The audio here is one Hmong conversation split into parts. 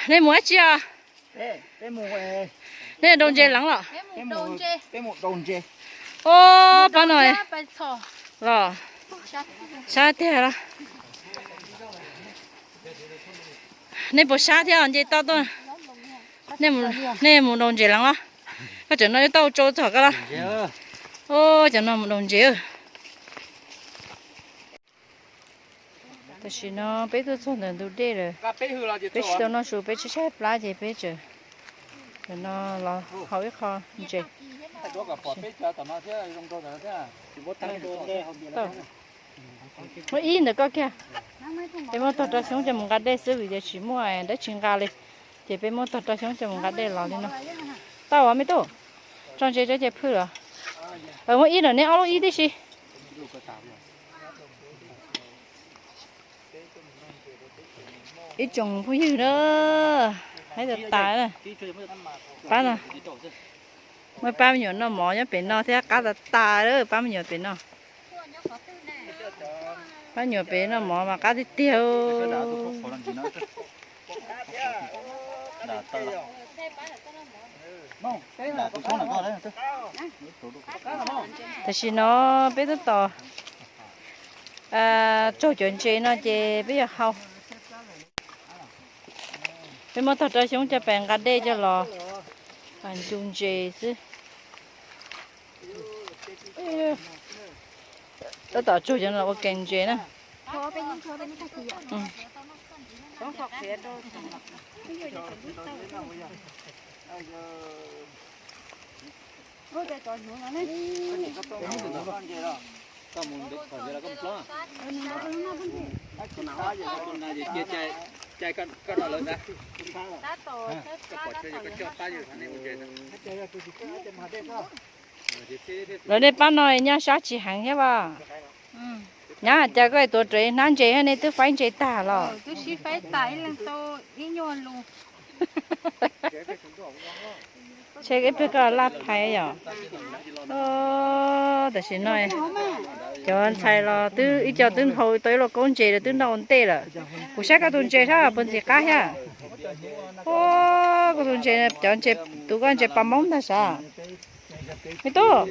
Nej mus dab tsi os? Nej daus ntses leev los? Os, pab no los sab tiag los. Nej puas sab thiab nce toj tuaj? Nej mus daus ntses leev los? Koj tseem no yuav tau tsau txog koj los? Os, cov no mus daus ntses. Tam sim no peb tuaj txog ntawm ntug dej lawm, peb tsis tau noj su, peb tshaib tshaib plab ces peb tseem no los haus ib qho ntses. Muab ib ntawm koj kiag. Peb muab tog rau xyoob coj mus nqa dej xwb vim tias tsis muaj dab tsi nqa li, ces peb muab tog rau xyoob coj mus nqa dej los li no. Tau os me tub, tso ntses rau ces phwj los. Muab ib ntawm neb ob lub ib tib si. Ib tsoom phooj ywg na, haib tas tas na. Pab no, muaj pab me nyuam noj mov nyob pem no thiab, qab tas tas lawm pab me nyuam pem no. Pab me nyuam pem noj mov mas qab tiag tiag. Tam sim no peb twb tos tsaug cov ntses no ces peb yuav hau. Peb muab tog rau xyoob coj pem nqa dej coj los ncu ntses xwb. Tab tom tsaug cov no ua kees ntses na. Lawv nej pab no nyaj sab tsis heev thiab as? Nyab, cas koj tuav rawv hnab ntses thiab nej twb faib ntses tag los? Twb sib faib tas ib leeg tau ib nyuag lus. Tshe ib pliag koj laj phais yom. Tam sim no cov ntxhais los twb ib co twb hau tau ib lauj kaub ntses lawm, twb noj ua ntej lawm. Kuv saib koj tus ntses sab puas ntxim qab thiab. Koj tus ntses, cov ntses, tus koj ntses pas moob ntag sav. Me tub,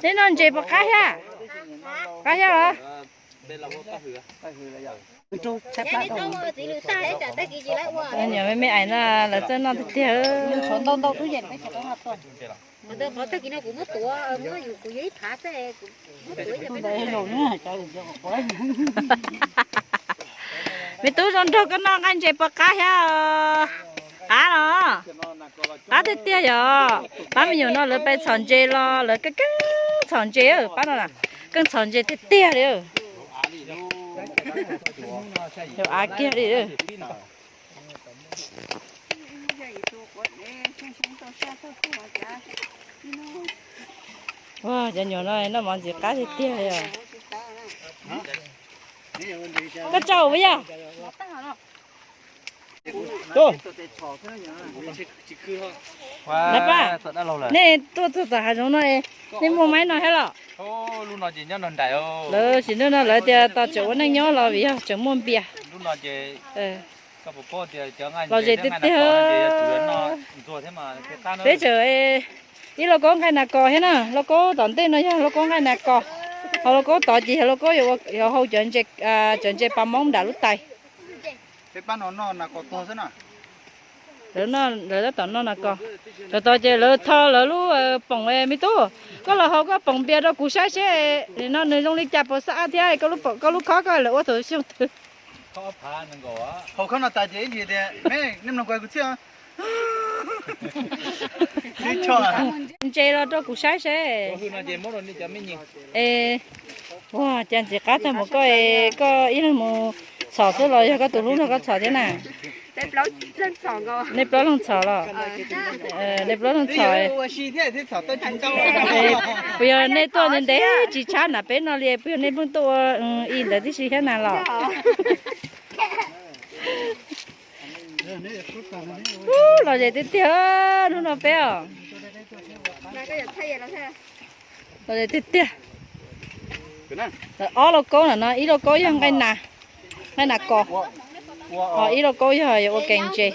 neb noj ntses puas qab thiab? Qab thiab los? Nyuam me me ais no lawv txawj noj tiag tiag. Me tub, zoo nraug koj noj nqaij ntses puas qab thiab? Qab los? Qab tiag tiag yog. Pab me nyuam no lawv pais txhom ntses los lawv keej keej txhom ntses, pab no keej txhom ntses tiag tiag li. Av kiag li. Ua, cov nyuam no noj mov ntxim qab tiag tiag li os. Koj tsaug puas yog? Nab pab, nej tuaj txog tom hav zoov no, nej muaj maib no thiab los? Lawv sim neej no lawv tias tos tseem ua neej nyob los vim yog tseem muaj npias. Los zem tiag tiag. Peb tseem ib lauj kaub nqaij nas kos thiab na, lauj kaub tom ntej no yog lauj kaub nqaij nas kos, ho lauj kaub tod ces yog lauj kaub yuav hau cov ntses pas moob nram lub tais. Lawv tab tom noj nas kos. Tod tod ces lawv tho lawv lub poom. Me tub, koj los hau koj poom npias rau kuv saib seb no nws zoo li cas, puas xab ab thiab, koj lub khob koj lawv ua thaum xyoo twg? Ntses los rau kuv saib seb. Ua cas ntxim qab tag mus koj, koj ib leeg mus txhom xwb los yog koj tus hlub nrog koj txhom thiab na? Nej plaub leeg txhom los? Nej plaub leeg txhom. Puas yog nej tuaj ntev ntev tsis tshab nram peb no li, puas yog nej pheej tuaj ua ib ntawd tib si thiab na los? Los zem tiag tiag hnub no peb os. Los zem tiag tiag. Ob lauj kaub no, ib lauj kaub yog nqaij nas, nqaij nas kos. Ho ib lauj kaub yog yuav ua kees ntses,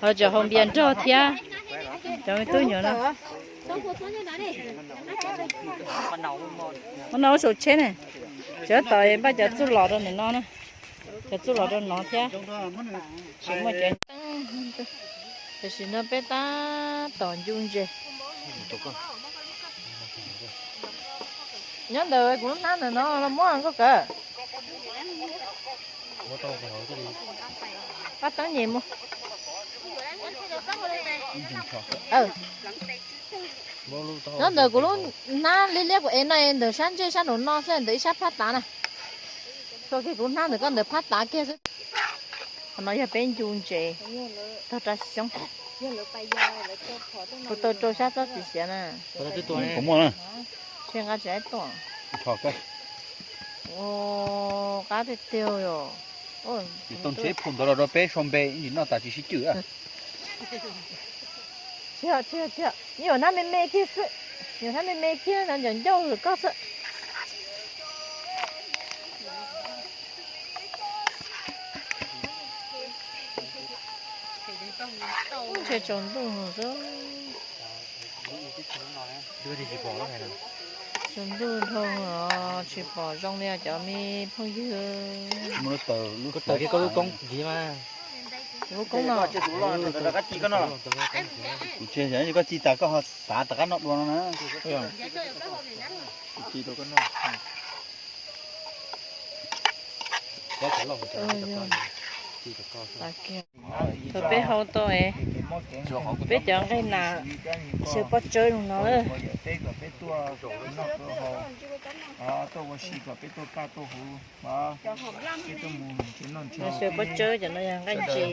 ho cov hau npias nrog thiab. Cov me tub nyuam no, ua no ua saum tsheb ne. Cov tom npaj cov txuj lom rau ntawm no na, cov txuj lom rau no thiab. Tam sim no peb tab tom ncu ntses. Nyob ntawm kuv lub hnab ntawm no los muab nkauj kaw. Pab teeb nyem mus. Nyob ntawm kuv lub hnab liab liab kuv ev no, ntawm sab ntsej sab nraum no xwb, ntawm ib sab phab tav na. Txog kiag kuv lub hnab ntawm koj ntawd phab tav kiag xwb. Qhov no yog peb ncu ntses tog rau xyoob. Kuv tau rau sab txob txiv siav na. Kuv muaj na. Tshe nqa tsis tuaj. Qab tiag tiag yom. Tau ntshe phum ntawd los rau peb sau npe ib ntsis noj tas tsis sib cwm. Tsis, tsis, tsis, yuav hnab me me kiag xwb. Yuav hnab me me kiag no ncauj ncauj lwm koj xwb. Ntshe tsaus ntuj xwb. Tsaus ntuj dhau os, tsis pom zoo li os cov me phooj ywg. Koj taws kiag koj lub koob ntxiv mas. Lub koob no. Kuv tsis, koj ci tas koj ho xav rov qab noj dua no na. Thaum peb hau tau es peb cov nqaij nas xyaw pob tsawb no na. Xyaw pob tsawb cov no yog nqaij ntses.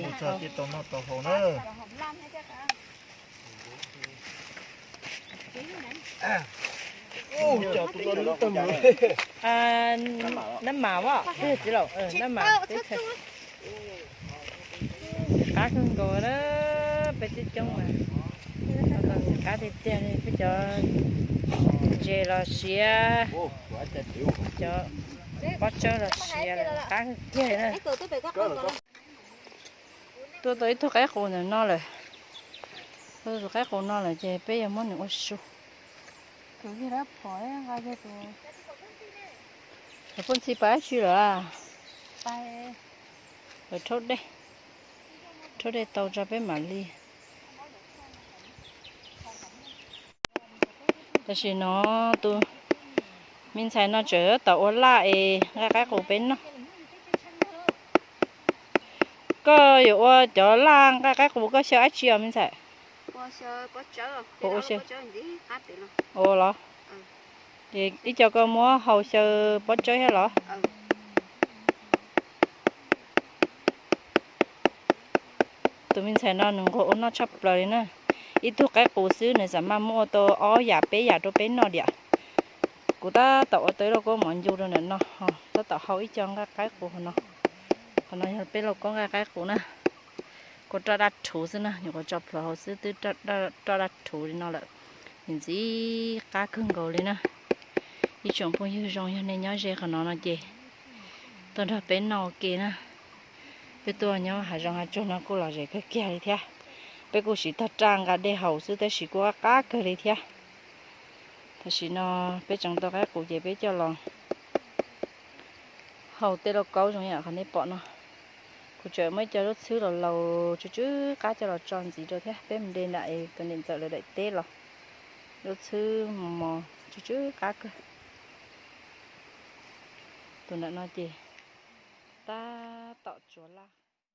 Nab mas, txiv laus, nab mas. Qab kawg nkaus na, peb tib coob mas. Qab tiag tiag li, peb cov ntses los siav, cov pob tsawb los siav, qab kawg kiag na. Tua tau ib tug qaib qus ntawm no lawm. Tua tau tus qaib qus no lawm ces peb yuav muab nws ua su. Lawv pub ntxhi pais dab tsi lawm? Lawv rhaub dej, rhaub dej tau tso peb mam li. Tam sim no tus me ntxhais no tseem tab tom ua laj es nqa qaib qus peb noj. Koj yuav ua cov laj nqa qaib qus koj xyaw dab tsi os me ntxhais? Ua los? Ces ib co koj muab hau xyaw pob tsawb thiab los? Tus me ntxhais no nws nquag ua noj tshaj plaws li na. Ib tug qaib qus xwb nws xam maj muab ua tau ob yam peb yam rau peb noj diam. Kuv tab tom ua tau ib lauj kaub mov ncu rau ntawm no, tab tom hau ib co nqaij qaib qus no. Qhov no yog peb lauj kaub nqaij qaib qus na. Kuv roj daj rhuv xwb na, nyuam qhuav tso plhuav hauv xwb twb roj daj rhuv li no lawm. Ntxim qab kawg nkaus li na. Ib tsoom phooj ywg zoo yog nej nyob ze qhov no no ces tuaj nrog peb noj ua ke na. Peb tuaj nyob hav zoov hav tsuag no kuj lom zem kawg kiag li thiab. Peb kuj siv tog raj nqa dej haus xwb tab sis kuj qab qab kawg li thiab. Tam sim no peb tseem tau qaib qus ces peb coj los hau tej lauj kaub zoo yam qhov nej pom no. Kuv tseem muab ib co lub txhwb laus laus tsw tsw qab coj los tso ntxiv rau thiab. Peb mus de nram es tus niam ntxawm lawv daim teb los, lub txhwb mos mos tsw tsw qab kawg. Tus nram no ces tab tom tsuav laj.